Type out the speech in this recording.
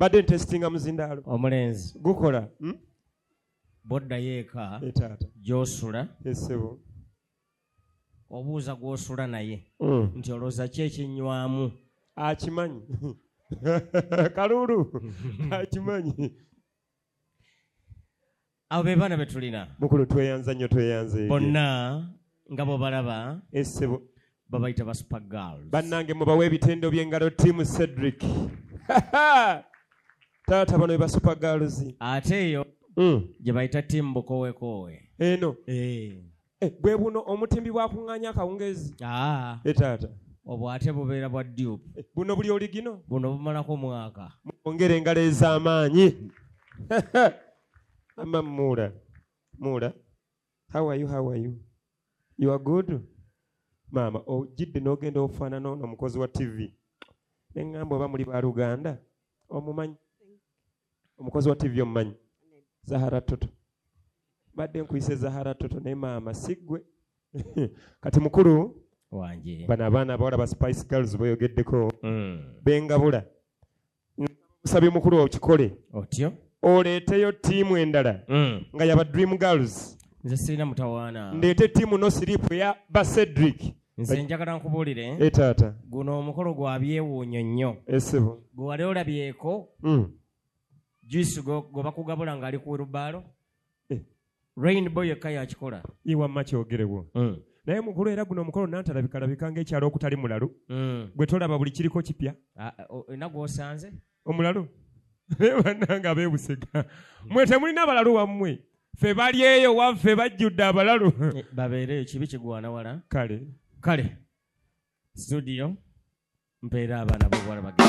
Badde ntesitinga muzindaalo. Omulenzi. Gukola? Bw'oddayo eka Etaata. gy'osula, Essebo. obuuza gw'osula naye nti, "Olowooza ki ekinywamu?" Akimanyi kalulu, akimanyi. Abo be baana be tulina. Mukulu, tweyanza nnyo, tweyanze. Bonna nga bw'obalaba, Essebo. babayita ba Super Girls. Bannange, mubawe ebitendo by'engalo, Team Cedric. Taata, bano be ba Super Girls. Ate eyo gye bayita Team Bukowekowe. Eno? Eh. Eh, bwe buno omutimbi bwakuŋŋaanya akawungeezi. Ah, Etaata. Obwo ate bubeera bwa dupe. Eh, buno buli oligino. Buno bumalako mwaka. Mwongere engalo ez'amaanyi. Ama muula muula, how are you? How are you? You are good? Maama, ojjidde n'ogenda ofaanana ono omukozi wa TV, neŋŋamba oba muli baluganda. Omumanyi omukozi wa TV? Omumanyi Zahara Toto? Badde nkuyise Zahara Toto, naye maama si ggwe. Kati mukulu, Wanje. bano abaana abawala ba Spice Girls boyogeddeko, bengabula musabye mukulu okikole. Otyo. Oleeteyo ttiimu endala nga yaba Dream Girls. Nze sirina mutawaana. Ndeete ttiimu No Sleep eya ba Cedric. Nze njagala nkubuulire. Etaata. Guno omukolo gwa byewuunyo nnyo. Esebo. Gwe wali olabyeko juice gwe bakugabula ng'ali ku wheelbarrow? Eh. Rainbow yekka yakikola. Iwamma kyogerewo. Naye mukulu, era guno omukolo nantalabikalabika ng'ekyalo okutali mulalu. Gwe tolaba buli kiriko kipya. Ah, olina gw'osanze? Omulalu? Naye bannange abeebusega, mwe temulina balalu wammwe? Ffe bali eyo waffe bajjudde abalalu. Eh, babeereyo, kibi kigwana wala. Kale. Kale, studio, mpeera abaana b'obuwala bagende.